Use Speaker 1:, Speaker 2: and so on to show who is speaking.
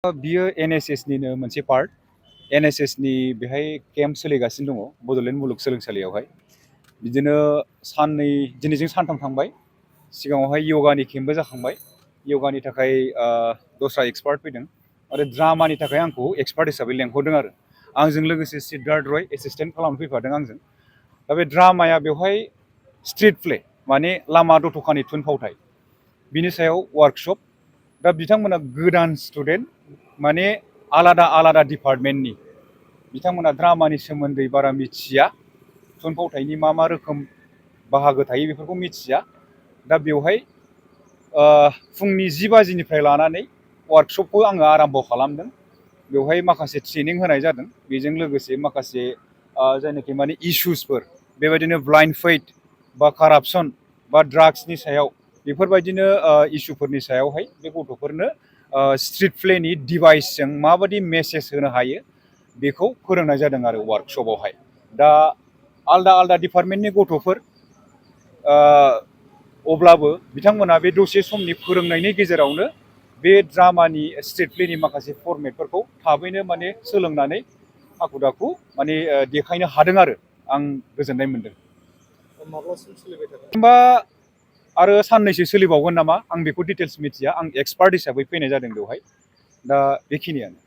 Speaker 1: बियो एन.एस.निनो मोनसे पार्ट। एन.एस.नि बेहाय केम्प सोलिगासिनो दङ बड'लेण्ड मुलुगसोलोंसालियावहाय। बिदिनो साननै दिनैजों सानथाम थांबाय। सिगाङावहाय यगानि केम्पबो जाखांबाय। यगानि थाखाय दस्रा एक्सपार्ट फैदों आरो ड्रामानि थाखाय आंखौ एक्सपार्ट हिसाबै लेंहरदों आरो आंजों लोगोसे सिद्धार्थ रय एसिस्टेन्ट खालामनो फैफादों आंजों। दा बे ड्रामाया बेवहाय स्ट्रिट प्ले माने लामा दथ'खानि थुनफावथाय बिनि सायाव वार्कशप। दा बिथांमोना गोदान स्टुडेन्ट माने आलादा आलादा डिपार्टमेन्टनि बिथांमोना ड्रामानि सोमोन्दै बारा मिथिया, थुनफावथायनि मा रोखोम बाहागो थायो बेफोरखौ मिथिया। दा बेवहाय फुंनि 10 बाजिनिफ्राय लानानै वार्कशपखौ आङो आराम्भ खालामदों। बेवहाय माखासे ट्रेनिं होनाय जादों, बेजों लोगोसे माखासे जायनाखि माने इस्युसफोर बेबायदिनो ब्लाइन्ड फेथ बा कारापसन बा ड्राग्सनि सायाव बेफोरबायदिनो इस्युफोरनि सायावहाय बे गथ'फोरनो स्ट्रिट प्लेनि डिभाइसजों माबायदि मेसेज होनो हायो बेखौ फोरोंनाय जादों आरो वार्कशपआवहाय। दा आलदा आलदा डिपार्टमेन्टनि गथ'फोर, अब्लाबो बिथांमोना बे दसे समनि फोरोंनायनि गेजेरावनो बे ड्रामानि स्ट्रिट प्लेनि माखासे फर्मेटफोरखौ थाबैनो माने सोलोंनानै हाखु दाखु माने देखायनो हादों आरो आं गोजोननाय मोनदों।
Speaker 2: माब्लासिम सोलिबाय थागोन?
Speaker 1: होमबा आरो साननैसो सोलिबावगोन नामा, आं बेखौ डिटेल्स मिथिया। आं एक्सपार्ट हिसाबै फैनाय जादों बेवहाय। दा बेखिनियानो।